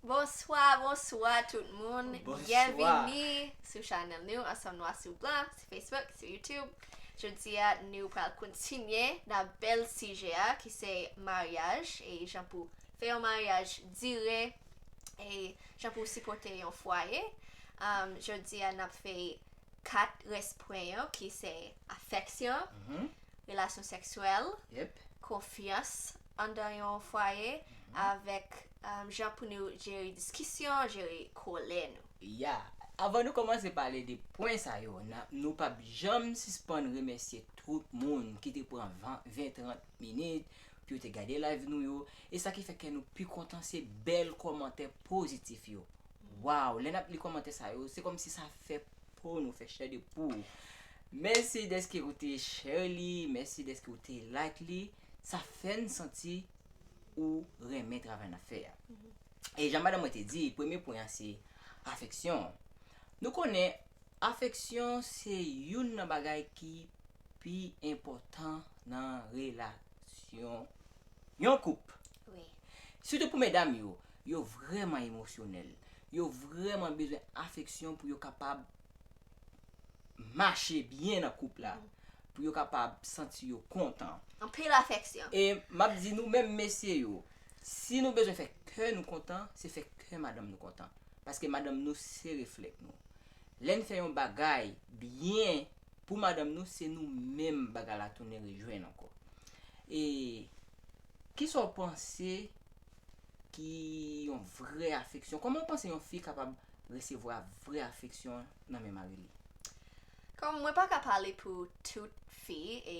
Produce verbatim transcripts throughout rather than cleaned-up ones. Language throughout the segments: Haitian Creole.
Bonswa, bonswa tout moun. Bonswa. Byenvini sou chanèl nou, Ansanm Nwa sou Blan, sou Facebook, sou YouTube. Jodi a, nou pral kontinye nan bèl sijè a, ki se maryaj, e jan pou fè yon maryaj dire, e jan pou sipòte yon fwaye. Um, jodi a, n ap fè kat rès pwen yo, ki se afeksyon, Mhm. relasyon seksyèl, Yep. konfyans anndan yon fwaye, Mhm. avèk, um, jan pou nou jere diskisyon, jere kòlè nou. Ya, avan nou kòmanse pale de pwen sa yo, na- nou p ap janm sispann remèsye tout moun ki te pran ven, ven, trant minit pou yo te gade live nou yo. E sa ki fè kè nou pi kontan se bèl kòmantè pozitif yo. Waw, lè n ap li kòmantè sa yo, se kòmsi sa fè po nou, fè chè de pou. Mèsi dèske ou te share li, mèsi dèske ou te like li. Sa fè n santi ou renmen travay n ap fè a. Mhm. E jan madanm mwen te di, premye pwen an se afeksyon. Nou konnen afeksyon se youn nan bagay ki pi enpòtan nan relasyon yon koup. Wi. Sitou pou medam yo, yo vrèman emosyonèl. Yo vrèman bezwen afeksyon pou yo kapab mache byen nan koup la, Mm. pou yo kapab santi yo kontan. Anpil afeksyon. E m ap di nou menm mesye yo, si nou bezwen fè kè nou kontan, se fè kè madanm nou kontan. Paske madanm nou se reflèk nou. Lè n fè yon bagay byen pou madanm nou, se nou menm bagay la tounen rejwenn ankò. E kisa w panse ki yon vrè afeksyon? Kòman w panse yon fi kapab resevwa vrè afeksyon nan men mari li? Kòm mwen pa ka pale pou tout fi e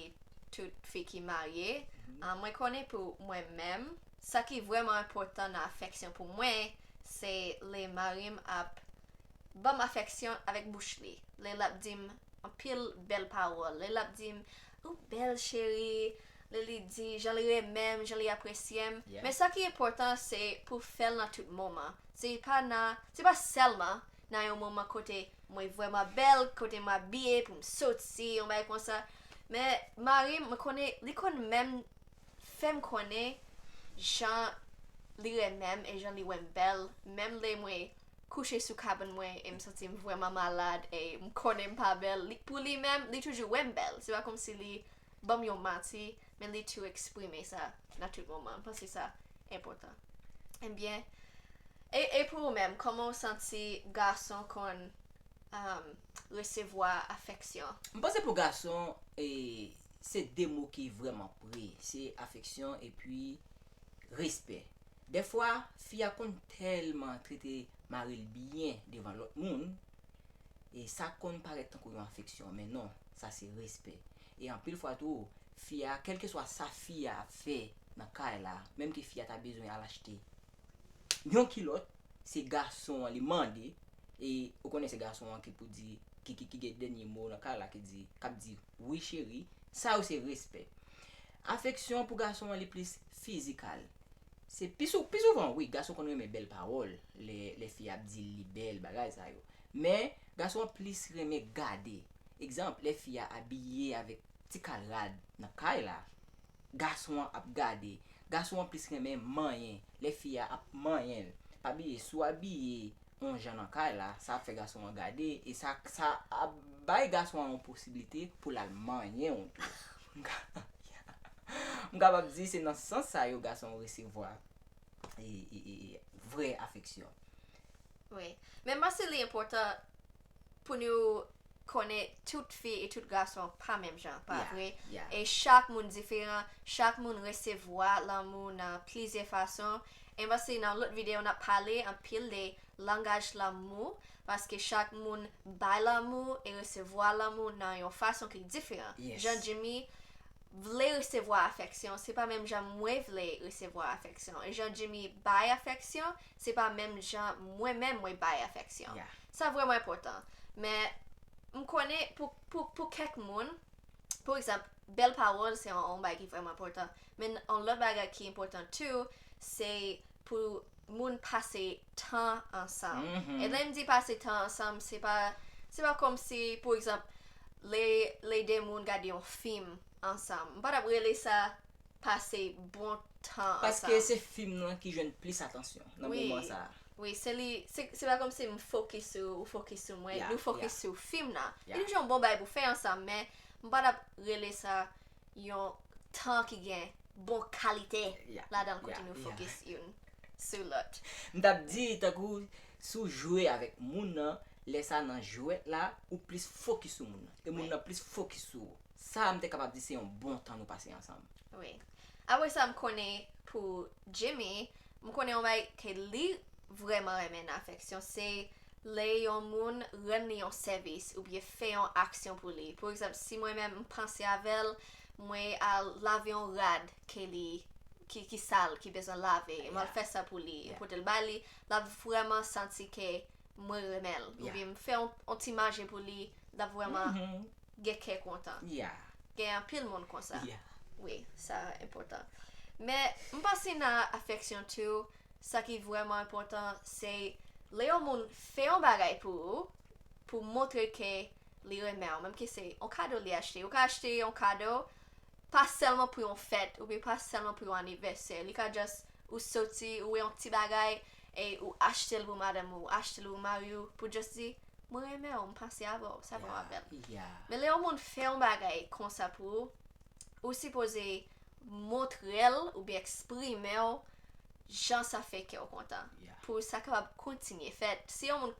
tout fi ki marye, Mhm. ah, mwen konnen pou mwen menm, sa ki vrèman enpòtan nan afeksyon pou mwen, se lè mari m ap ban m afeksyon avèk bouch li. Lè l ap di m anpil bèl pawòl. Lè l ap di m, "Ou bèl, cheri." Lè li di jan li renmen m, jan li apresye m. Yeah. Men sa ki enpòtan, se pou fè l nan tout moman. Se pa nan, se pa sèlman nan yon moman kote mwen vrèman bèl, kote m abiye pou m soti, yon bagay konsa. Men mari m, mwen konnen, li konn menm fè m konnen jan li renmen m e jan li wè m bèl, menm lè mwen kouche sou kabann mwen e m santi m vrèman malad e m konnen m pa bèl. Li, pou li menm, li toujou wè m bèl. Se pa kòmsi li ban m yon manti, men li tou eksprime sa nan tout moman. M panse sa enpòtan. Ebyen, e, e pou ou menm, kòman w santi gason konn, um, resevwa afeksyon? M panse pou gason, e, se de mo ki vrèman pre. Se afeksyon epi respè. Dèfwa, fi a konn tèlman trete mari l byen devan lòt moun, e sa konn parèt tankou yon afeksyon, men non, sa se respè. E anpil fwa tou, fi a, kèlkeswa sa fi a ap fè nan kay la, menm ke fi a ta bezwen al achte yon kilòt, se gason an li mande, e ou konnen se gason an ki pou di, ki, ki, ki gen dènye mo nan kay la, ki di, k ap di, "Wi, cheri." Sa yo se respè. Afeksyon pou gason an li plis fizikal. Se pi sou, pi souvan, wi, gason konn renmen bèl pawòl, lè, lè fi a ap di li bèl, bagay sa yo. Men, gason an plis renmen gade. Egzanp, lè fi a abiye avèk ti kal rad nan kay la, gason an ap gade. Gason an plis renmen manyen, lè fi a ap manyen l. Pa bliye, si w abiye yon jan nan kay la, sa ap fè gason an gade, e sa, sa ap bay gason an yon posiblite pou l al manyen w tou. M ka-, m kapab di se nan sans sa yo gason resevwa e, e, e, e, vrè afeksyon. Wi. Men m panse li enpòtan pou nou konnen tout fi e tout gason pa menm jan, pa Yeah, vre? yeah. E chak moun diferan, chak moun resevwa lanmou nan plizyè fason. E m panse nan lòt videyo, n ap pale anpil de langaj lanmou, paske chak moun bay lanmou e resevwa lanmou nan yon fason ki diferan. Yes. Jan Jimmy vle resevwa afeksyon, se pa menm jan mwen vle resevwa afeksyon. E jan Jimmy bay afeksyon, se pa menm jan mwen menm mwen bay afeksyon. Yeah. Sa vrèman enpòtan. Men, m konnen pou, pou, pou kèk moun, pou egzanp, bèl pawòl se yon, yon bagay ki vrèman enpòtan. Men yon lòt bagay ki enpòtan tou, se pou moun pase tan ansanm. Mhm. E lè m di pase tan ansanm, se pa, se pa kòmsi, pou egzanp, lè, lè de moun gade yon fim ansanm. M pa t ap rele sa pase bon tan ansanm. Paske se fim nan ki jwenn plis atansyon nan Wi. moman sa a. Wi, se li, se, se pa kòmsi m fokis sou ou, ou fokis sou mwen, yeah, nou fokis, yeah, sou fim nan. Yeah. Li toujou yon bon bagay pou fè ansanm, men m pa t ap rele sa yon tan ki gen bon kalite, yeah, ladan l kote, yeah, nou, yeah, fokis youn sou lòt. M t ap di, tankou, si w jwe avèk moun nan, lè sa nan jwèt la, ou plis fokis sou moun nan. E moun, wi, nan plis fokis sou ou. Sa, m te kapab di se yon bon tan nou pase ansanm. Wi. Apre sa, m konnen pou Jimmy, m konnen yon bagay ke li vrèman renmen nan afeksyon, se lè yon moun rann li yon sèvis oubyen fè yon aksyon pou li. Pa egzanp, si mwen menm m panse avè l, mwen al lave yon rad ke li, ki, ki sal, ki bezwen lave, m al, yeah, fè sa pou li, yeah, pote l ba li, l ap vrèman santi ke mwen renmen l. Yeah. Oubyen m fè yon, yon ti manje pou li, l ap vrèman, mhm, gen kè kontan. Yeah. Gen anpil moun konsa. Yeah. Wi, sa enpòtan. Men, m panse nan afeksyon tou, sa ki vrèman enpòtan, se lè yon moun fè yon bagay pou ou, pou montre ke li renmen w, menm ke se yon kado li achte. Ou ka achte yon kado, pa sèlman pou yon fèt, oubyen pa sèlman pou yon anivèsè. Li ka just, ou soti, ou wè yon ti bagay, e ou achte l pou madanm ou, ou achte l pou mari w, pou just di, mwen renmen w, m panse avè w, sa fè m apèl. Yeah, yeah. Men lè yon moun fè yon bagay konsa pou ou, ou sipoze montre l oubyen eksprime w jan sa fè kè w kontan. Yeah. Pou sa kapab kontinye fèt. Si yon moun,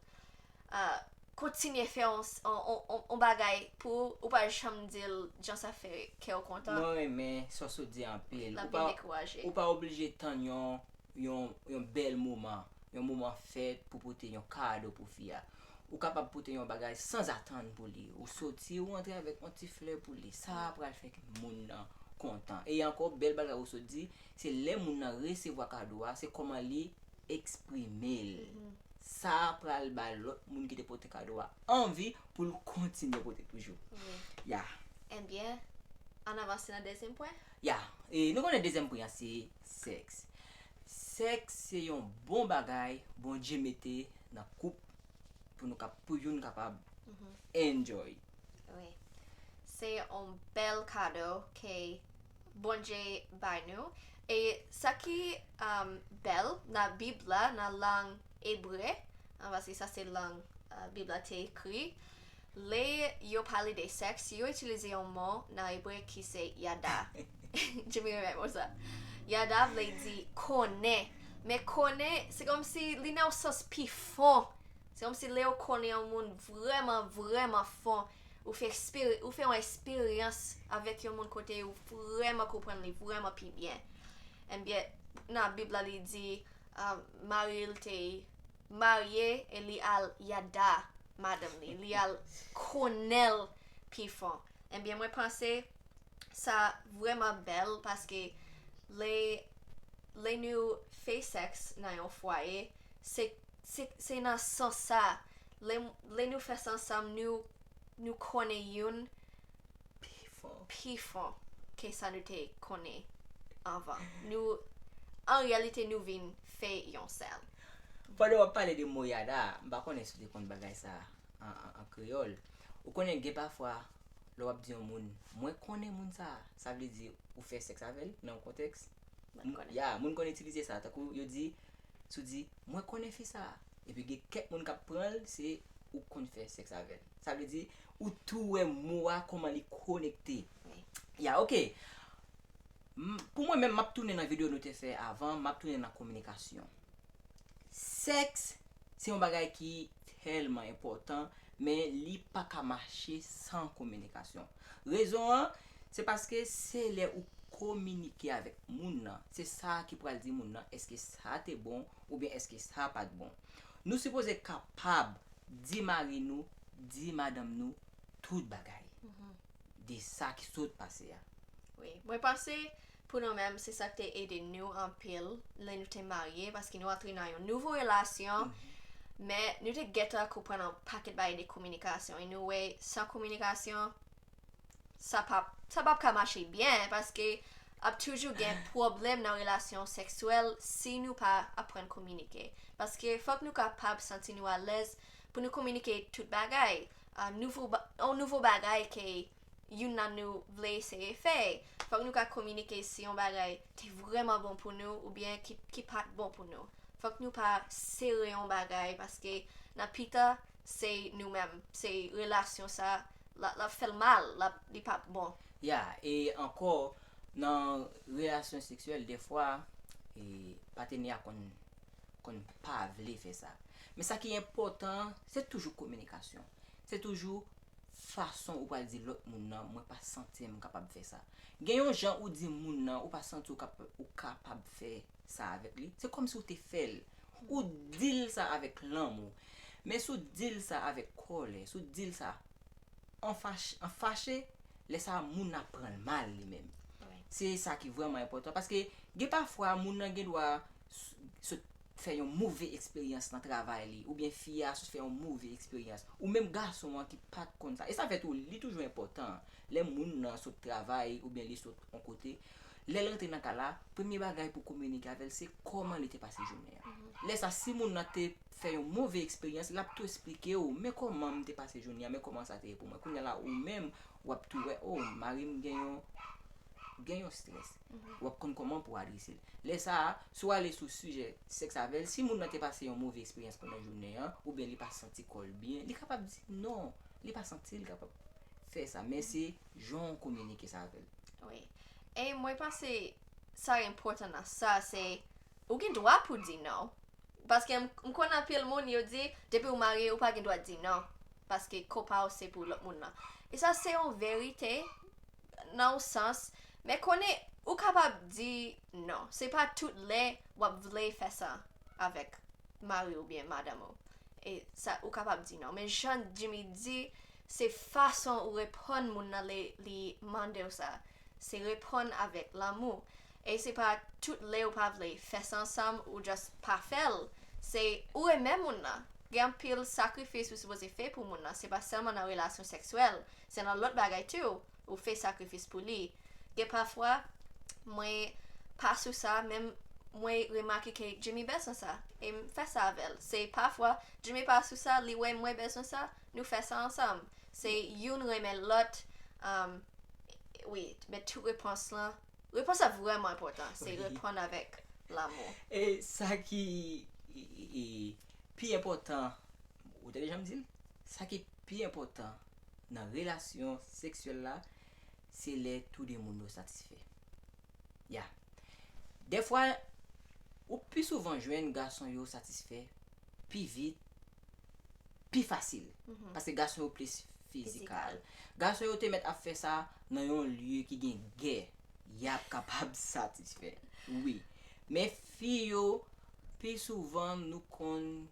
ah, kontinye fè yon, yon, yon, yon, yon bagay pou ou, ou pa janm di l jan sa fè kè w kontan. Mwen renmen sa w sot di anpil. L ap vin dekouraje. Ou pa, ou pa oblije tann yon yon, yon bèl moman, yon moman fèt pou pote yon kado pou fi a. Ou kapab pote yon bagay sanzatann pou li. Ou soti, ou antre avèk yon ti flè pou li. Sa a pral fè moun nan kontan. E ankò, bèl bagay ou sot di, se lè moun nan resevwa kado a, se kòman li eksprime l. Mhm. Sa a pral bay lòt moun ki te pote kado a anvi pou l kontinye pote toujou. Wi. Ya. Ebyen, ann avanse nan dezyèm pwen? Ya. E nou konnen dezyèm pwen an se sèks. Sèks se yon bon bagay Bondye mete nan koup pou nou kap-, pou youn kapab, mhm, enjoy. Wi. Se yon bèl kado ke Bondye bay nou. E sa ki, um, bèl nan Bib la, nan lang ebre, an, paske sa se lang, uh, Bib la te ekri, lè yo pale de sèks, yo itilize yon mo nan ebre ki se yada. Jimmy renmen mo sa. Yada vle di konnen. Men konnen, se kòmsi li nan yon sans pi fon. Se kòmsi lè w konnen yon moun vrèman, vrèman fon, ou fè eksperi-, ou fè yon eksperyans avèk yon moun kote ou vrèman konprann li vrèman pi byen. Ebyen, nan Bib la, li di, ah, mari l te marye e li al yada madanm li, li al konnen l pi fon. Ebyen, mwen panse sa vrèman bèl paske lè, lè nou fè sèks nan yon fwaye, se, se, se nan sans sa. Lè, lè nou fè sa ansanm, nou, nou konnen youn pi fon, pi fon ke sa nou te konnen anvan. Nou, an reyalite, nou vin fè yon sèl. Pandan w ap pale de mo yada, m pa konnen si w te konn bagay sa an, an, an kreyòl. Ou konnen gen pafwa, lè w ap di yon moun, "Mwen konnen moun sa a," sa vle di ou fè sèks avè l nan yon kontèks. Moun konnen. Ya, moun konn itilize sa. Tankou yo di, si w di, "Mwen konnen fi sa a." Epi gen kèk moun k ap pran l, se ou konn fè sèks avè l. Sa vle di, ou tou wè mo a, kòman li konekte. Wi. Ya, oke. M, pou mwen menm, m ap tounen nan videyo nou te fè avan, m ap tounen nan kominikasyon. Sèks, se yon bagay ki tèlman enpòtan, men li pa ka mache san kominikasyon. Rezon an, se paske se lè ou kominike avèk moun nan, se sa ki pral di moun nan èske sa te bon oubyen èske sa pa t bon. Nou sipoze kapab di mari nou, di madanm nou tout bagay, mhm, de sa ki sot pase a. Wi, mwen panse pou nou menm, se sa k te ede nou anpil lè nou te marye, paske nou antre nan yon nouvo relasyon, mhm, men nou te gentan konprann yon pakèt bagay de kominikasyon, e nou wè, san kominikasyon, sa p ap, sa p ap ka mache byen, paske ap toujou gen pwoblèm nan relasyon seksyèl si nou pa aprann kominike. Paske fòk nou kapab santi nou alèz pou nou kominike tout bagay. Ah, nouvo ba-, yon nouvo bagay ke youn nan nou vle eseye fè. Fòk nou ka kominike si yon bagay te vrèman bon pou nou oubyen ki, ki pa t bon pou nou. Fòk nou pa sere yon bagay, paske nan pita, se nou menm, se relasyon sa, l ap fè l mal, l ap, li p ap bon. Ya, e ankò, nan relasyon seksyèl, defwa, e, patenè a konn, konn pa vle fè sa. Men sa ki enpòtan, se toujou kominikasyon. Se toujou fason ou pral di lòt moun nan, mwen pa santi m kapab fè sa. Gen yon jan ou di moun nan, ou pa santi ou kap, ou kapab fè sa avèk li. Se kòmsi ou te fè l. Ou di l sa avèk lanmou. Men si w di l sa avèk kòlè, si w di l sa an fach, an fache, lè sa a moun nan pran l mal li menm. Se sa ki vrèman enpòtan. Paske gen pafwa moun nan gen dwa s- sot fè yon move eksperyans nan travay li, oubyen fi a sot fè yon move eksperyans, ou menm gason an ki pa t konn sa. E sa fè tou, li toujou enpòtan, lè moun nan sot travay, oubyen li sot yon kote, lè l rantre nan kay la, premye bagay pou kominike avè l, se kòman li te pase jounen an. Lè sa, si moun nan te fè yon move eksperyans, l ap tou esplike w, men kòman m te pase jounen an, men kòman sa te ye pou mwen. Kounye a la, ou menm, w ap tou wè, o, mari m gen yon, gen yon strès. W ap konn kòman pou w adrese l. Lè sa a, si w ale sou sijè sèks avè l, si moun nan te pase yon move eksperyans pandan jounen an, oubyen li pa santi kò l byen, li kapab di non. Li pa santi l kapab fè sa. Men se jan w kominike sa avè l. Wi. E mwen panse sa enpòtan nan sa, se ou gen dwa pou di non. Paske m, m konn anpil moun, yo di, depi w marye, ou pa gen dwa di non. Paske kò pa w se pou lòt moun nan. E sa se yon verite, nan yon sans. Men konnen, ou kapab di non. Se pa tout lè w ap vle fè sa avèk mari w oubyen madanm ou. E sa, ou kapab di non. Men jan Jimmy di, se fason ou reponn moun nan lè li mande w sa. Se reponn avèk lanmou. E se pa tout lè ou pa vle fè sa ansanm, ou just pa fè l. Se ou renmen moun nan. Gen anpil sakrifis ou sipoze fè pou moun nan. Se pa sèlman nan relasyon seksyèl. Se nan lòt bagay tou. Ou fè sakrifis pou li. Gen pafwa, mwen pa sou sa, men mwen remake ke Jimmy bezwen sa. E m fè sa avè l. Se pafwa, Jimmy pa sou sa, li wè mwen bezwen sa, nou fè sa ansanm. Se youn renmen lòt. Um, wi, men tout repons lan, repons la vrèman enpòtan. Se reponn avèk lanmou. E sa ki e, e, e, pi enpòtan, ou tande jan m di l? Sa ki pi enpòtan nan relasyon seksyèl la, se lè tou de moun yo satisfè. Ya. Dèfwa, ou pi souvan jwenn gason yo satisfè pi vit, pi fasil. Paske gason yo plis fizikal. Gason yo te mèt ap fè sa nan yon lye ki gen gè. Y ap kapab satisfè. Wi. Men fi yo, pi souvan nou konn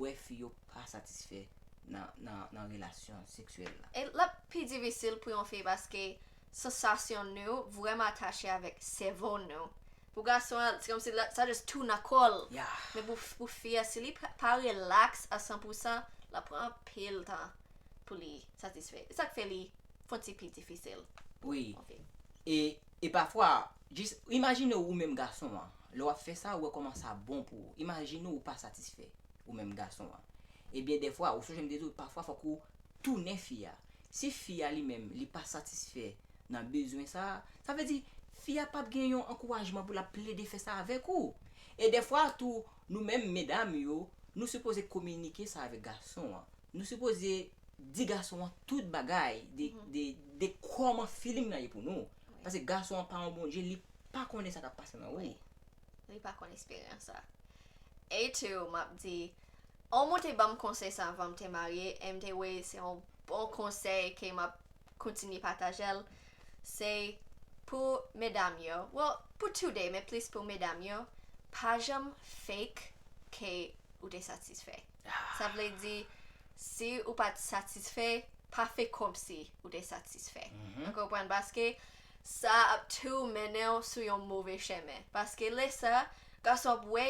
wè fi yo pa satisfè nan, nan, nan relasyon seksyèl la. E l ap pi difisil pou yon fi paske sansasyon nou vrèman atache avèk sèvo nou. Pou gason an, se kòmsi sa just tou nan kò l. Men pou, pou fi a, si li pa relax a san pou san, l ap pran anpil tan pou li satisfè. E sa k fè li fon ti pi difisil. Wi. E, e pafwa, jis imajine ou menm gason an, lè w ap fè sa, ou wè kòman sa bon pou ou. Imajine ou pa satisfè, ou menm gason an. Ebyen, dèfwa, ou sonje m te di w, pafwa fòk ou tounen fi a. Si fi a li menm, li pa satisfè nan bezwen sa, sa vle di, fi a p ap gen yon ankourajman pou l ap plede fè sa avèk ou. E dèfwa tou, nou menm medam yo, nou sipoze kominike sa avèk gason an. Nou sipoze di gason an tout bagay de, de, de kòman feeling nan ye pou nou. Paske gason an pa yon Bondye, li pa konnen sa k ap pase nan ou. Li pa konn eksperyans sa. E tou, m ap di, on moun te ban m konsèy sa anvan m te marye, e m te wè se yon bon konsèy ke m ap kontinye pataje l. Se pou medam yo, well, pou toude, men plis pou medam yo, pa janm fake ke ou te satisfè. Sa vle di, si ou pa t satisfè, pa fè kòmsi ou te satisfè. Ou konprann? Paske sa ap tou mennen w sou yon move chemen. Paske lè sa, gason ap wè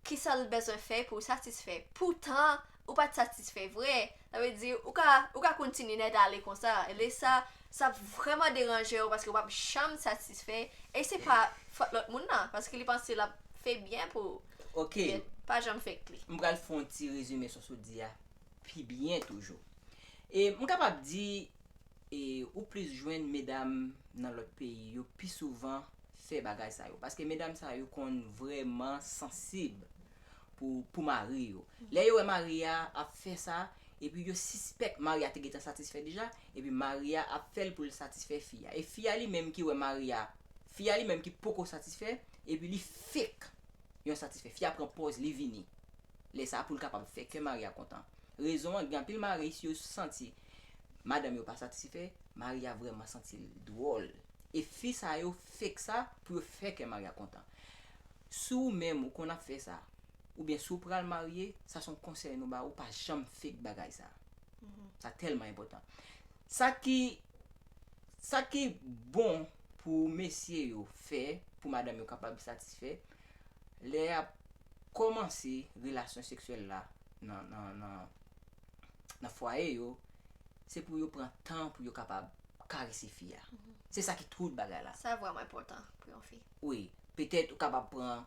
kisa l bezwen fè pou w satisfè. Poutan, ou pa t satisfè vre. Sa vle di, ou ka, ou ka kontinye nèt ale konsa. E lè sa, sa ap vrèman deranje w paske w p ap janm satisfè. E se pa fòt lòt moun nan, paske li panse l ap fè byen pou ou. Ok. Men pa janm fake li. M pral fè yon ti rezime sou sa w di a pi byen toujou. E m kapab di, e, ou plis jwenn medam nan lòt peyi yo pi souvan fè bagay sa yo. Paske medam sa yo konn vrèman sansib. pou, pou mari yo. Lè yo wè mari a ap fè sa, epi yo sispèk mari a te gentan satisfè deja, epi mari a ap fè l pou l satisfè fi a. E fi a li menm ki wè mari a, fi a li menm ki poko satisfè, epi li fake yon satisfè. Fi a pran pòz li vini. Lè sa pou l kapab fè kè mari a kontan. Rezon an, gen anpil mari, si yo santi madanm yo pa satisfè, mari a vrèman santi l dwòl. E fi sa yo fake sa pou yo fè kè mari a kontan. Si w menm ou konn ap fè sa, oubyen si w pral marye, sa se yon konsèy nou ba ou, pa janm fake bagay sa. Sa tèlman enpòtan. Sa ki, sa ki bon pou mesye yo fè, pou madanm yo kapab satisfè, lè y ap kòmanse relasyon seksyèl la nan, nan, nan, nan fwaye yo, se pou yo pran tan pou yo kapab karese fi a. Se sa ki tout bagay la. Sa vrèman enpòtan pou yon fi. Wi, petèt ou kapab pran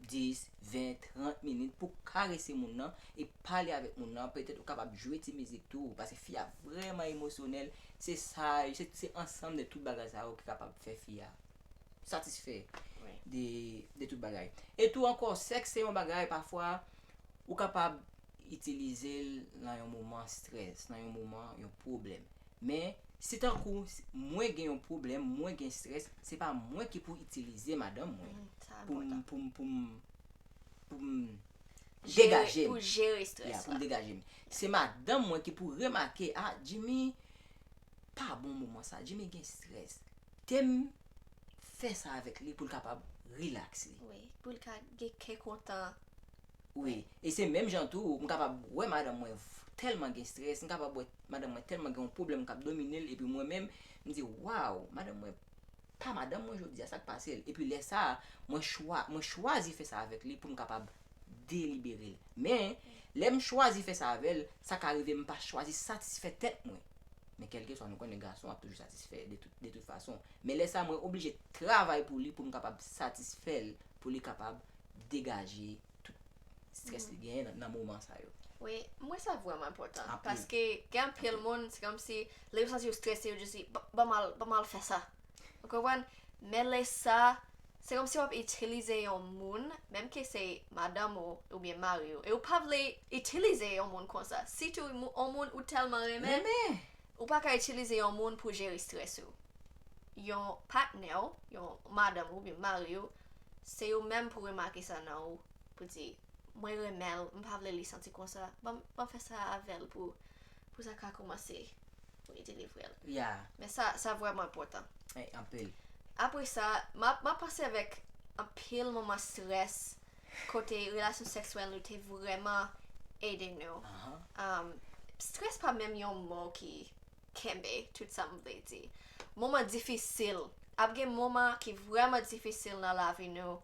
dis, ven, trant minit pou karese moun nan e pale avèk moun nan. Petèt ou kapab jwe ti mizik tou, paske fi a vrèman emosyonèl. Se sa, se, se ansanm de tout bagay sa yo ki kapab fè fi a satisfè de, de tout bagay. E tou ankò, sèks se yon bagay pafwa ou kapab itilize l nan yon moman strès, nan yon moman, yon pwoblèm. Men, si tankou mwen gen yon pwoblèm, mwen gen strès, se pa mwen ki pou itilize madanm mwen pou m, pou m, pou m, pou m degaje m. Pou jere strès la. Ya, pou m degaje m. Se madanm mwen ki pou remake, ah, Jimmy pa bon moman sa, Jimmy gen strès. Te m fè sa avèk li pou l kapab rilaks li. Wi, pou l ka gen kè kontan. Wi, e se menm jan tou, m kapab wè madanm mwen tèlman gen strès, m kapab wè madanm mwen tèlman gen yon pwoblèm k ap domine l, epi mwen menm, m di, waw, madanm mwen pa madanm mwen jodi a, sa k pase l? Epi lè sa a, mwen chwa, mwen chwazi fè sa avèk li pou m kapab delibere l. Men, lè m chwazi fè sa avè l, sa ka rive m pa chwazi satisfè tèt mwen. Men kèlkeswa, nou konnen gason ap toujou satisfè de tout, de tout fason. Men lè sa, mwen oblije travay pou li pou m kapab satisfè l, pou li kapab degaje tout strès li genyen nan, nan moman sa yo. Wi, m wè sa vrèman enpòtan. Anpil. Paske gen anpil moun, se kòmsi, lè yo santi yo strese, yo just di, "Ban, ban m al, ban m al fè sa." Ou konprann? Men lè sa, se kòmsi w ap itilize yon moun, menm ke se madanm ou oubyen mari w, e ou pa vle itilize yon moun konsa. Sitou yon moun ou tèlman renmen, ou pa ka itilize yon moun pou jere strès ou. Yon patnè w, yon madanm ou oubyen mari w, se yo menm pou remake sa nan ou, pou di, "Mwen renmen l, m pa vle li santi konsa. Ban m, ban m fè sa avè l pou, pou sa ka kòmanse, pou li delivre l." Men sa, sa vrèman enpòtan. Anpil. Apre sa, m ap, m ap panse avèk anpil moman strès, kote relasyon seksyèl nou te vrèman ede nou. Um, strès pa menm yon mo ki kenbe tout sa m vle di. Moman difisil. Ap gen moman ki vrèman difisil nan lavi nou.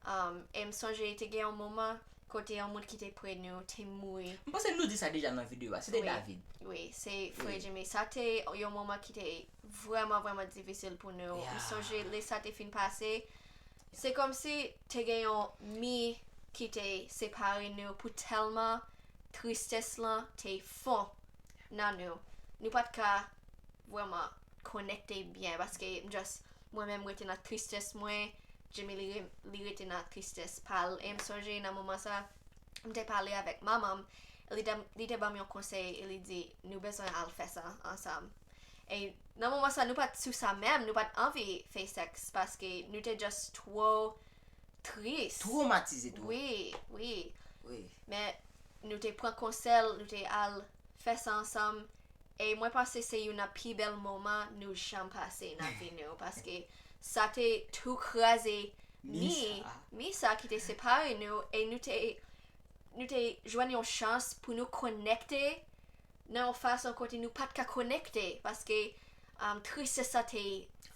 Um, e m sonje te gen yon moman kote yon moun ki te pre nou te mouri. M panse nou di sa deja nan videyo a. Se te David. Wi, se frè Jimmy. Sa te yon moman ki te vrèman, vrèman difisil pou nou. M sonje lè sa te fin pase, se kòmsi te gen yon mi ki te separe nou pou tèlman tristès lan te fon nan nou. Nou pa t ka vrèman konekte byen, paske m just, mwen menm, m rete nan tristès mwen, Jimmy, li re-, li rete nan tristès pa l. E m sonje nan moman sa, m te pale avèk manman m, li te, li te ban m yon konsèy, e li di, "Nou bezwen al fè sa ansanm." E nan moman sa, nou pa t sou sa menm, nou pa t anvi fè sèks, paske nou te just twò tris. Twomatize tou. Wi, wi. Men nou te pran konsèy l, nou te al fè sa ansanm. E mwen panse se youn nan pi bèl moman nou janm pase nan vi nou, paske sa te tou kraze mi, mi sa ki te separe nou, e nou te, nou te jwenn yon chans pou nou konekte nan yon fason kote nou pa t ka konekte, paske, um, tristès sa te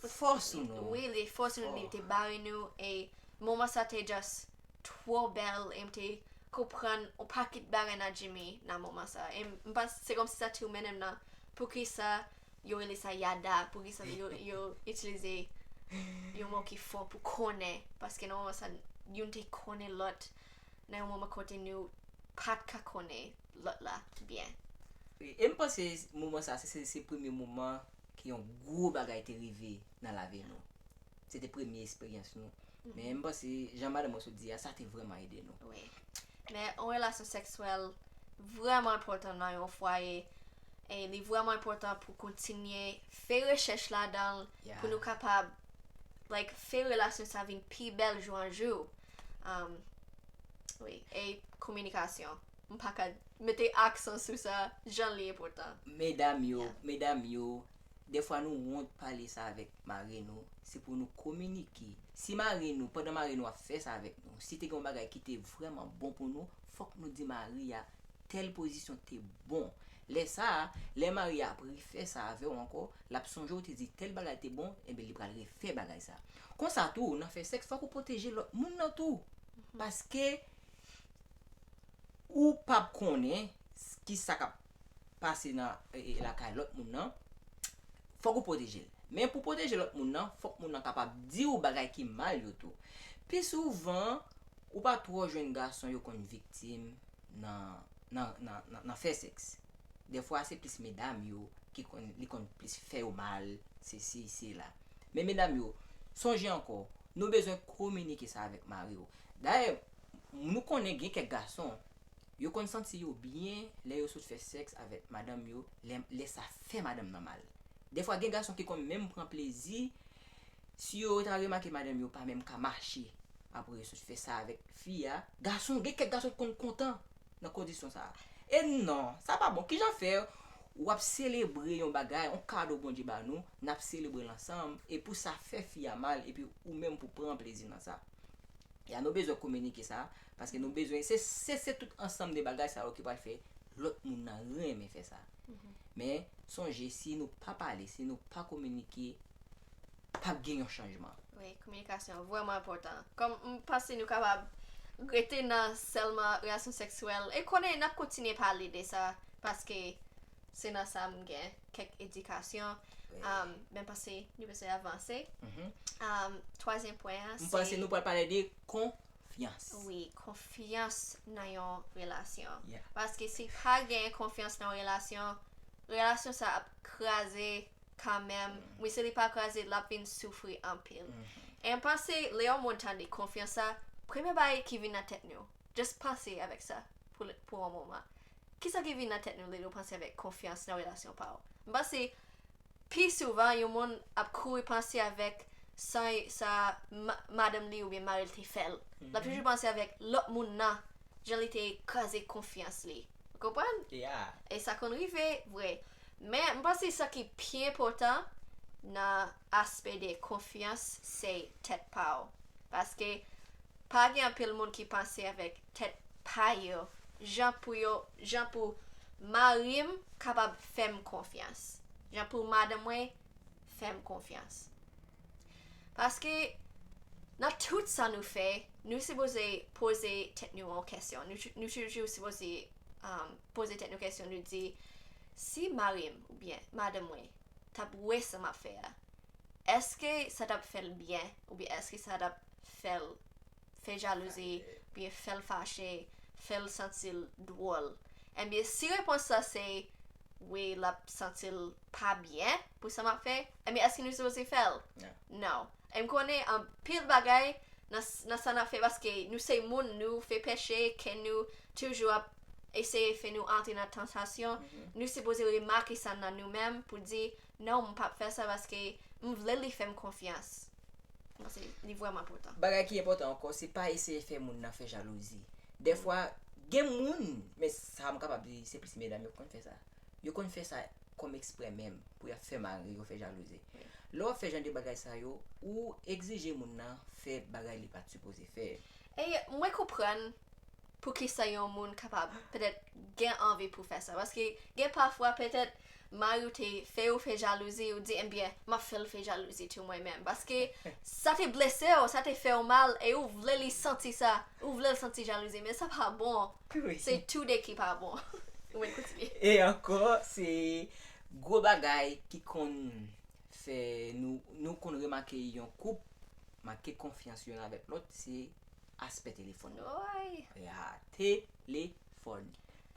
fò sou nou. Wi, li fò sou nou, li te bare nou, e moman sa te just twò bèl, e m te konprann yon pakèt bagay nan Jimmy nan moman sa. E m, m panse se kòmsi sa tou mennen m nan poukisa yo rele sa yada, poukisa yo, yo itilize yon mo ki fò pou konnen, paske nan moman sa, youn te konnen lòt, nan yon moman kote nou pa t ka konnen lòt la byen. Wi, e m panse moman sa, se, se, se premye moman ke yon gwo bagay te rive nan lavi nou. Se te premye esperyans nou. Men m panse, jan madanm mwen sot di a, sa te vrèman ede nou. Wi. Men yon relasyon seksyèl vrèman enpòtan nan yon fwaye. E li vrèman enpòtan pou kontinye fè rechèch ladan l, Yeah. Pou nou kapab, like, fè relasyon sa vin pi bèl jou an jou. Um, wi, e kominikasyon. M pa ka mete aksan sou sa, jan li enpòtan. Medam yo, Yeah. medam yo, dèfwa nou wont pale sa avèk mari nou, se pou nou kominike. Si mari nou, pandan mari nou ap fè sa avèk nou, si te gen yon bagay ki te vrèman bon pou nou, fòk nou di mari a tèl pozisyon te bon. Lè sa a, lè mari a ap refè sa avè w ankò, l ap sonje w te di tèl bagay te bon, enben li pral refè bagay sa. Konsa tou, nan fè sèks, fòk ou pwoteje lòt moun nan tou. Paske ou p ap konnen s- ki sa k ap pase nan e, e, lakay lòt moun nan, fòk ou pwoteje l. Men pou pwoteje lòt moun nan, fòk moun nan kapab di w bagay ki mal yo tou. Pi souvan, ou pa twò jwenn gason yo konn viktim nan, nan, nan, nan, nan fè sèks. Dèfwa, se plis medam yo ki konn, li konn plis fè yo mal, se si, se la. Men medam yo, sonje ankò, nou bezwen kominike sa avèk mari w. Dayè, nou konnen gen kèk gason, yo konn santi yo byen lè yo sot fè sèks avèk madanm yo, lè, lè sa fè madanm nan mal. Dèfwa, gen gason ki konn menm pran plezi, si yo ta remake madanm yo pa menm ka mache, apre yo sot fè sa avèk fi a. Gason, gen kèk gason ki konn kontan nan kondisyon sa a. E non, sa pa bon. Kijan fè w ap selebre yon bagay, yon kado Bondye ba nou, n ap selebre l ansanm, e pou sa fè fi a mal, epi ou menm pou pran plezi nan sa? Ya, nou bezwen kominike sa, paske nou bezwen, se, se, se tout ansanm de bagay sa yo ki pral fè lòt moun nan renmen fè sa. Men, sonje, si nou pa pale, si nou pa kominike, p ap gen yon chanjman. Wi, kominikasyon vrèman enpòtan. Kòm m panse nou kapab rete nan sèlman relasyon seksyèl, e konnen n ap kontinye pale de sa, paske se nan sa m gen kèk edikasyon. Wi. Um, men panse nou bezwen avanse. Mhm. Um, twazyèm pwen an, M panse nou pral pale de konfyans. Wi, konfyans nan yon relasyon. Yeah. Paske si pa gen konfyans nan yon relasyon, relasyon sa ap kraze kanmenm. Wi, si li pa kraze, l ap vin soufri anpil. E m panse, lè yon moun tande konfyans sa, premye bagay ki vin nan tèt nou, just panse avèk sa pou, pou yon moman. Kisa ki vin nan tèt nou lè nou panse avèk konfyans nan relasyon pa w? M panse, pi souvan, yon moun ap kouri panse avèk sa, sa ma- madanm li oubyen mari l te fè l. L ap toujou panse avèk lòt moun nan, jan li te kraze konfyans li. Ou konprann? Yeah. E sa konn rive, vre. Men, m panse sa ki pi enpòtan nan aspè de konfyans, se tèt pa w. Paske, pa gen anpil moun ki panse avèk tèt pa yo, jan pou yo, jan pou mari m kapab fè m konfyans. Jan pou madanm mwen fè m konfyans. Paske, nan tout sa nou fè, nou sipoze poze tèt nou yon kesyon. Nou, nou toujou sipoze um, poze tèt nou kesyon, nou di, si mari m oubyen madanm mwen t ap wè sa m ap fè a, èske sa t ap fè l byen, oubyen èske sa t ap fè l fè jalouzi, oubyen fè l fache, fè l santi l dwòl? Ebyen, si repons la se wi, l ap santi l pa byen pou sa m ap fè, ebyen, èske nou sipoze fè l? Yeah. Non. E m konnen anpil bagay nan, s- nan sa n ap fè, paske nou se moun, nou fè peche, kè nou toujou ap eseye fè nou antre nan tantasyon. Nou sipoze remake sa nan nou menm pou di, non, m p ap fè sa paske m vle li fè m konfyans. Paske li vrèman enpòtan. Bagay ki enpòtan ankò, se pa eseye fè moun nan fè jalouzi. Dèfwa, gen moun, men sa m kapab di, se plis medam yo konn fè sa. Yo konn fè sa kòm eksprè menm, pou y ap fè mari yo fè jalouzi. Lè w ap fè jan de bagay sa yo, ou egzije moun nan fè bagay li pa t sipoze fè. E mwen konprann poukisa yon moun kapab petèt gen anvi pou fè sa. Paske gen pafwa petèt mari w te fè ou fè jalouzi, ou di, ebyen, m ap fè l fè jalouzi tou mwen menm. Paske sa te blese w, sa te fè w mal, e ou vle li santi sa, ou vle l santi jalouzi, men sa pa bon. Wi. Se tou de ki pa bon. Ou mèt kontinye. E ankò, se gwo bagay ki konn fè nou, nou konn remake yon koup manke konfyans youn avèk lòt, se aspè telefòn yo. Woy. Ya, telefòn.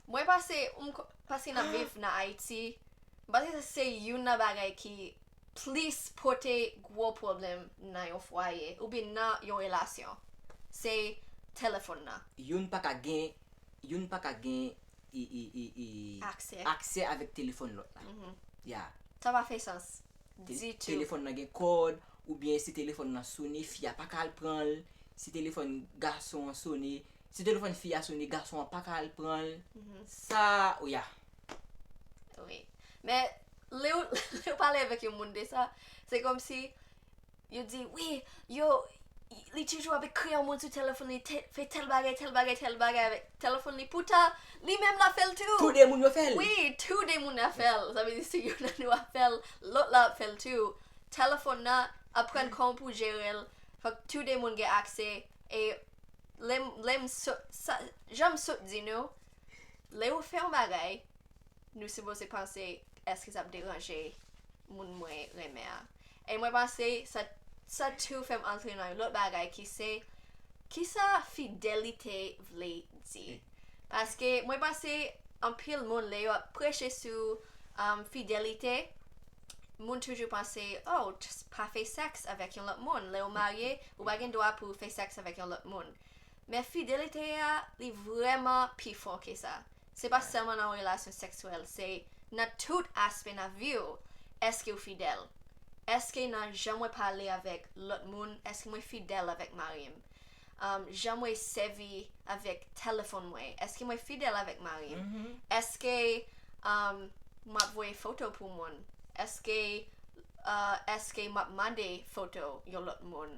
Mwen pase, m ko- pase nan viv nan Ayiti, m pase se youn nan bagay ki plis pote gwo pwoblèm nan yon fwaye oubyen nan yon relasyon. Se telefòn nan. Youn pa ka gen, youn pa ka gen e, e, e, e, aksè, aksè avèk telefòn lòt la. Ya. Sa pa fè sans. Te- ditou. Telefòn nan gen kòd, oubyen si telefòn nan sone, fi a pa ka al pran l. Si telefòn gason an sone, si telefòn fi a sone, gason an pa ka al pran l. Sa, o ya. Wi. Men, lè w, lè w pale avèk yon moun de sa, se kòmsi yo di, wi, yo, li toujou ap ekri yon moun sou telefòn li, te- fè tèl bagay, tèl bagay, tèl bagay avèk telefòn li. Poutan, li menm l ap fè l tou. Tou de moun yo fè l. Wi, tou de moun ap fè l. Sa vle di, si youn nan nou ap fè l, lòt la ap fè l tou. Telefòn nan, aprann kòman pou jere l. Fòk tou de moun gen aksè. E lè m, lè m sot, sa, jan m sot di nou, lè ou fè yon bagay, nou sipoze panse, èske sa ap deranje moun mwen renmen an? E mwen panse sa, sa tou fè m antre nan yon lòt bagay ki se, kisa fidelite vle di? Paske mwen panse anpil moun, lè yo ap preche sou, um, fidelite, moun toujou panse, oh, just pa fè sèks avèk yon lòt moun. Lè w marye, ou pa gen dwa pou w fè sèks avèk yon lòt moun. Men fidelite a, li vrèman pi fon ke sa. Se pa sèlman nan yon relasyon seksyèl, se nan tout aspè nan vi w. Èske w fidèl? Èske nan jan mwen pale avèk lòt moun, èske mwen fidèl avèk mari m? Um, jan mwen sèvi avèk telefòn mwen, èske mwen fidèl avèk mari m? Èske, um, m ap voye foto pou moun? Èske, uh, èske m ap mande foto yon lòt moun?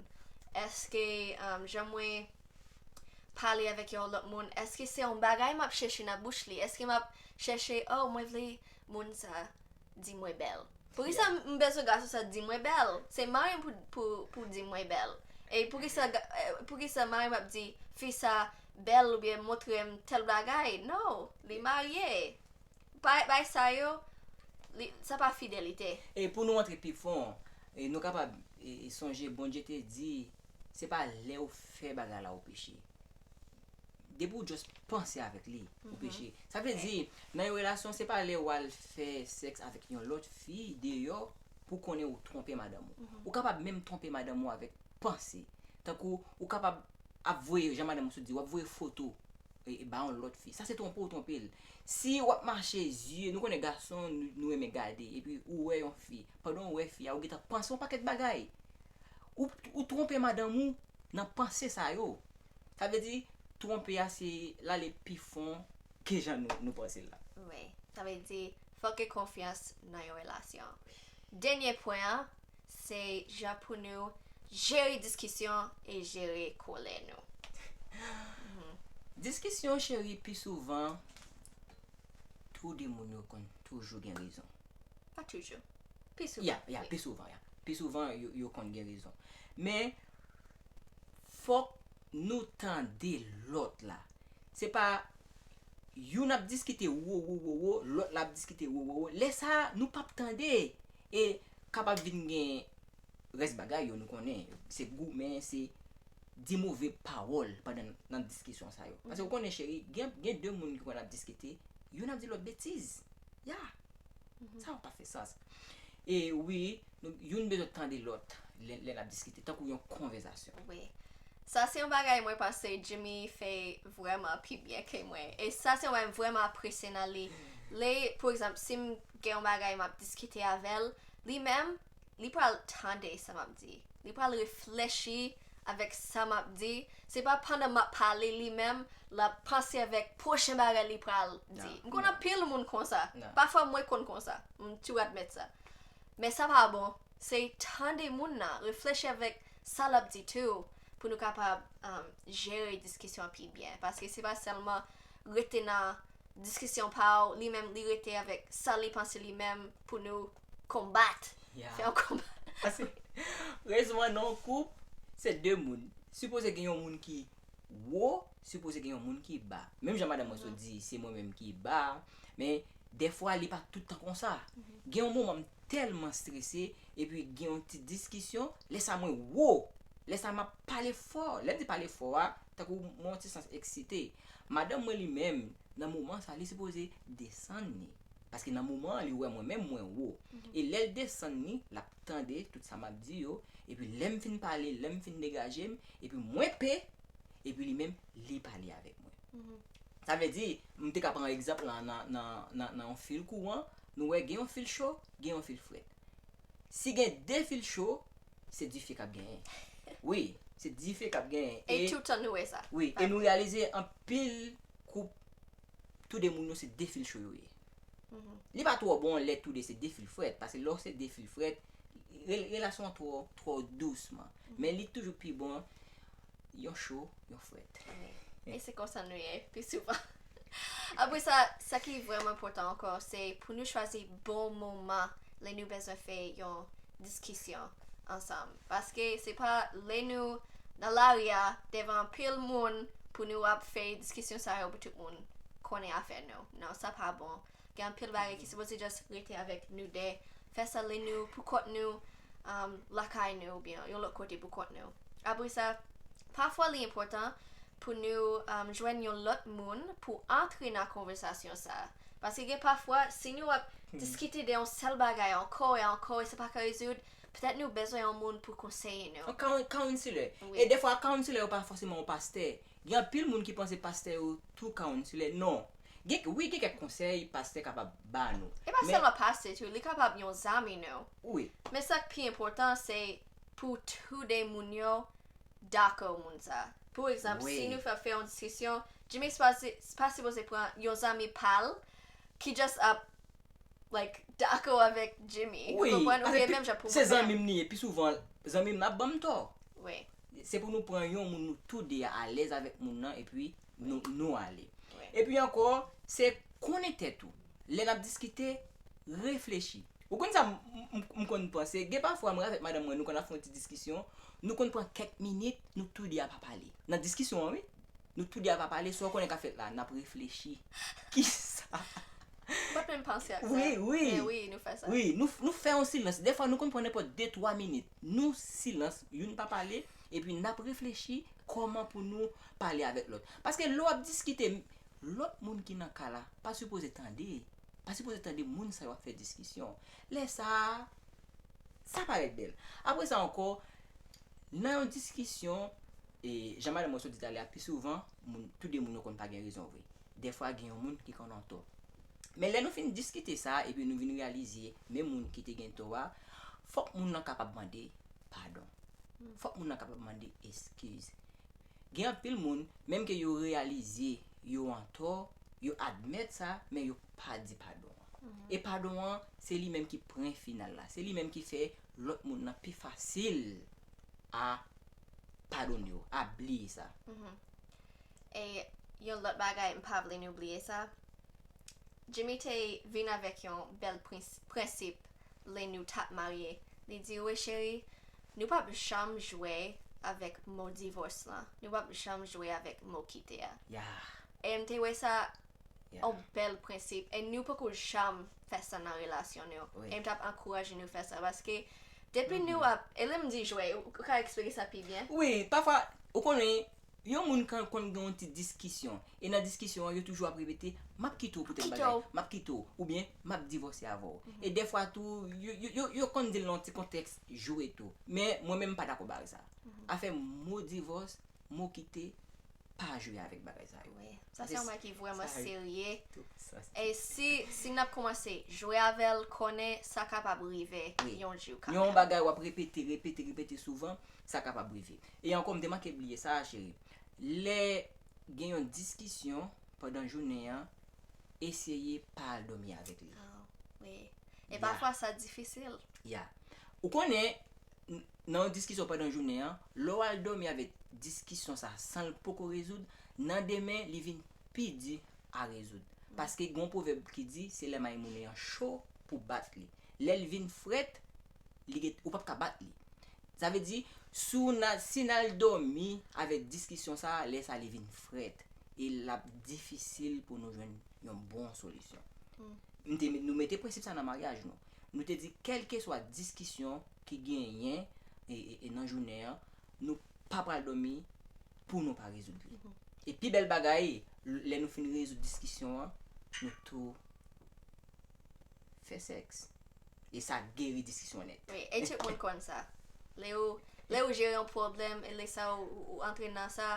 Èske, um, jan mwen pale avèk yon lòt moun, èske se yon bagay m ap chèche nan bouch li? Èske m ap chèche, oh, mwen vle moun sa di mwen bèl? Poukisa m bezwen gason sa di mwen bèl? Se mari m pou, pou, pou di mwen bèl. E poukisa, ga- eh, poukisa mari m ap di fi sa bèl oubyen montre m tèl bagay? Non, li marye. Bay, bay sa yo, li, sa pa fidelite. E pou nou antre pi fon, e nou kapab e, e sonje Bondye te di, se pa lè ou fè bagay la ou peche. Depi ou just panse avèk li, ou peche. Sa vle di, nan yon relasyon, se pa lè ou al fè sèks avèk yon lòt fi deyò pou konnen ou twonpe madanm ou. Ou kapab menm twonpe madanm ou avèk panse. Tankou ou kapab ap voye, jan madanm ou sot di, w ap voye foto e, e ba yon lòt fi. Sa se twonpe ou twonpe l. Si w ap mache zye, nou konnen gason, nou, nou renmen gade, epi ou wè yon fi, pandan w wè fi a, ou gentan panse yon pakèt bagay. Ou, ou twonpe madanm ou nan panse sa yo. Sa vle di, twonpe a se l ale pi fon ke jan nou, nou panse l la. Wi, sa vle di, fòk gen konfyans nan yon relasyon. Dènye pwen an, se jan pou nou jere diskisyon e jere kòlè nou. Diskisyon, cheri, pi souvan, tou de moun yo konn toujou gen rezon. Pa toujou. Pi souvan. Ya, ya, wi. Pi souvan, ya. Pi souvan, yo, yo konn gen rezon. Men, fòk nou tande lòt la. Se pa youn ap diskite wo, wo, wo, wo, lòt la ap diskite wo, wo, wo. Lè sa a, nou p ap tande. E kapab vin gen rès bagay yo, nou konnen. Se goumen, se di move pawòl pandan nan diskisyon sa yo. Paske ou konnen, cheri, gen, gen de moun ki konn ap diskite, youn ap di lòt betiz. Ya. Sa pa fè sans. E wi, nou, youn bezwen tande lòt lè, lè n ap diskite, tankou yon konvèsasyon. Wi. Sa se yon bagay mwen panse Jimmy fè vrèman pi byen ke mwen. E sa se yon bagay m vrèman apresye nan li. Lè, pou egzanp, si m gen yon bagay m ap diskite avè l, li menm, li pral tande sa m ap di. Li pral reflechi avèk sa m ap di. Se pa pandan m ap pale, li menm, l ap panse avèk pwochen bagay li pral di. Non, m konn non. Anpil moun konsa. Non. Pafwa, mwen konn konsa. M tou admèt sa. Men sa pa bon. Se tande moun nan, reflechi avèk sa l ap di tou, pou nou kapab, um, jere diskisyon an pi byen. Paske se pa sèlman rete nan diskisyon pa w, li menm, li rete avèk sa li panse li menm pou nou konbat. Ya. Fè yon konba. Paske rezon an nan yon koup, se de moun. Sipoze gen yon moun ki wo, sipoze gen yon moun ki ba. Menm jan madanm mwen sot di, se mwen menm ki ba, men dèfwa li pa tout tan konsa. Gen yon moman m tèlman strese, epi gen yon ti diskisyon, lè sa mwen wo, lè sa m ap pale fò. Lè m di pale fò a, tankou mwen yon ti sans eksite. Madanm mwen li menm, nan moman sa, li sipoze desann li. Paske nan moman an, li wè mwen menm, mwen wo. E lè l desann li, l ap tande tout sa m ap di yo. Epi lè m fin pale, lè m fin degaje m, epi mwen pe, epi li menm, li pale avèk mwen. Sa vle di, m te ka pran egzanp la nan, nan, nan, nan yon fil kouran, nou wè gen yon fil cho, gen yon fil frèt. Si gen de fil cho, se dife k ap genyen. Wi, se dife k ap genyen. E toutan nou wè sa. Wi, e nou reyalize anpil koup, tou de moun yo se de fil cho yo ye. Li pa twò bon lè tou de se de fil frèt, paske lè w se de fil frèt, re- relasyon an twò, twò dousman. Men li toujou pi bon yon cho, yon frèt. Wi. E se konsa nou ye, pi souvan. Apre sa, sa ki vrèman enpòtan ankò, se pou nou chwazi bon moman lè nou bezwen fè yon diskisyon ansanm. Paske se pa lè nou nan lari a, devan anpil moun, pou nou ap fè diskisyon sa yo pou tout moun konnen afè nou. Non, sa pa bon. Gen anpil bagay ki sipoze just rete avèk nou de. Fè sa lè nou pou kont nou, um, lakay nou, oubyen yon lòt kote pou kont nou. Apre sa, pafwa li enpòtan pou nou, um, jwenn yon lòt moun pou antre nan konvèsasyon sa. Paske gen pafwa, si nou ap diskite de yon sèl bagay ankò e ankò, e sa pa ka rezoud, petèt nou bezwen yon moun pou konseye nou. Yon coun- counselor. Wi. E defwa, counselor yo pa fòseman yon pastè. Gen anpil moun ki panse pastè yo tou counselor. Non. Gen, wi, gen kèk konsèy pastè kapab ba nou. E pa sèlman pastè tou, li kapab yon zanmi nou. Wi. Men sa k pi enpòtan, se pou tou de moun yo dakò moun sa. Pou egzanp, si nou fè, fè yon diskisyon, Jimmy se pa, se pa sipoze pran yon zanmi pa l ki just ap, like, dakò avèk Jimmy. Ou konprann? Ou gen menm jan pou mwen menm. Se zanmi m li ye, pi souvan, zanmi m nan ap ban m tò. Wi. Se pou nou pran yon moun nou tou de a alèz avèk moun nan, epi nou, nou ale. Wi. Epi ankò, se konnen tèt ou. Lè n ap diskite, reflechi. Ou konn sa m, m, m, m konn panse? Gen pafwa, mwen avèk madanm mwen, nou konn ap fè yon ti diskisyon, nou konn pran kèk minit, nou tou de a pa pale. Nan diskisyon an, wi. Nou tou de a pa pale, sa w konnen k ap fèt la, n ap reflechi. Kisa? M pa t menm panse ak sa. Wi, wi. Men wi, nou fè sa. Wi, nou, nou fè yon silans. Defwa, nou konn pran nenpòt de, twa minit. Nou silans, youn pa pale, epi n ap reflechi kòman pou nou pale avèk lòt. Paske lè w ap diskite, lòt moun ki nan ka la pa sipoze tande. Pa sipoze tande moun sa yo ap fè diskisyon. Lè sa a, sa parèt bèl. Apre sa ankò, nan yon diskisyon, e, jan madanm mwen sot di talè a, pi souvan, moun, tou de moun yo konn pa gen rezon vre. Defwa, gen yon moun ki konn antò. Men lè nou fin diskite sa, epi nou vin reyalize, men moun ki te gen tò a, fòk moun nan kapab mande padon. Fòk moun nan kapab mande eskiz. Gen anpil moun, menm ke yo reyalize yo antò, yo admèt sa, men yo pa di padon an. E padon an, se li menm ki pwen final la. Se li menm ki fè lòt moun nan pi fasil a padone w, a bliye sa. E yon lòt bagay, m pa vle nou bliye sa. Jimmy te vin avèk yon bèl prens- prensip lè nou t ap marye. Li di, "Wi, cheri, nou p ap janm jwe avèk mo divòs lan. Nou p ap janm jwe avèk mo kite a." E m te wè sa yon bèl prensip. E nou poko janm fè sa nan relasyon nou. E m t ap ankouraje nou fè sa. Paske depi nou ap, e lè m di jwe, ou, ou ka eksplike sa pi byen? Wi, pafwa, ou konnen, yon moun kan konn gen yon ti diskisyon. E nan diskisyon an, yo toujou ap repete, "M ap kite w pou tèl bagay, m ap kite w, oubyen m ap divòse avè w." E dèfwa tou, yo, yo, yo, yo konn di l nan yon ti kontèks jwe tou. Men mwen menm, m pa dakò bagay sa. Afè mo divòs, mo kite, pa jwe avèk bagay sa yo. Wi. Sa se yon bagay ki vrèman serye. E si, si n ap kòmanse jwe avè l, konnen sa kapab rive yon jou kanmenm. Yon bagay w ap repete, repete, repete souvan, sa kapab rive. E ankò, m te manke bliye sa, cheri. Lè gen yon diskisyon pandan jounen an, eseye pa al dòmi avèk li. Ah, wi. E pafwa, sa difisil. Ya. Ou konnen, n- nan yon diskisyon pandan jounen an, lè w al dòmi avèk diskisyon sa san l poko rezoud, nan demen, li vin pi di a rezoud. Paske gen yon pwovèb ki di, se lè may moulen an cho pou bat li. Lè l vin frèt, li gen, ou p ap ka bat li. Sa vle di, si w na- si n al dòmi avèk diskisyon sa, lè sa li vin frèt. E l ap difisil pou nou jwenn yon bon solisyon. M te, nou mete prensip sa nan maryaj nou. Nou te di, kèlkeswa diskisyon ki genyen e, e, e nan jounen an, nou pa pral dòmi pou nou pa rezoud li. E pi bèl bagay, lè nou fin rezoud diskisyon an, nou tou fè sèks. E sa geri diskisyon nèt. Wi, e tout moun konn sa. Lè ou, lè ou jere yon pwoblèm, e lè sa ou, ou, ou antre nan sa,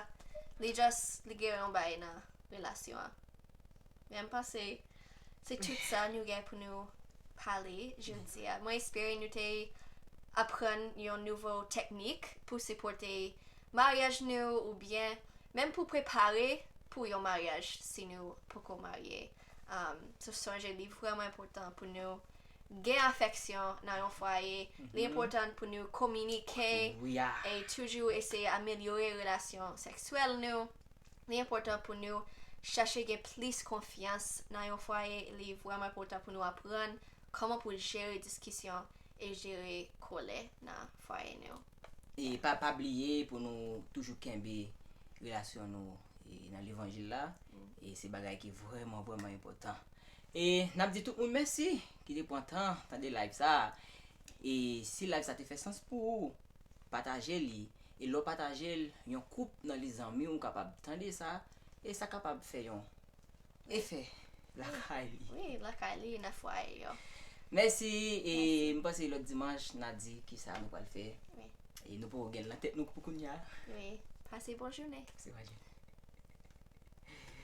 Li just, li gen yon bagay nan relasyon an. Men m panse se tout sa nou gen pou nou pale jodi a. Mwen espere nou te aprann yon nouvo teknik pou sipòte maryaj nou oubyen menm pou prepare pou yon maryaj si nou poko marye. Um, so sonje li vrèman enpòtan pou nou gen afeksyon nan yon fwaye. Li enpòtan pou nou kominike e toujou eseye amelyore relasyon seksyèl nou. Li enpòtan pou nou chache gen plis konfyans nan yon fwaye. Li vrèman enpòtan pou nou aprann kòman pou jere diskisyon e jere kòlè nan fwaye nou. E pa, pa bliye pou nou toujou kenbe relasyon nou e, nan levanjil la. E se bagay ki vrèman, vrèman enpòtan. E n ap di tout moun mèsi ki te pran tan tande live sa. E si live sa te fè sans pou ou, pataje li. E lè w pataje l, yon koup nan li zanmi w kapab tande sa. E sa kapab fè yon efè lakay li. Wi, lakay li, nan fwaye yo. Mèsi. E m panse lòt dimanch, n a di kisa nou pral fè. E nou poko gen l nan tèt nou pou kounye a. Wi. Pase bon jounen. Se pa jounen.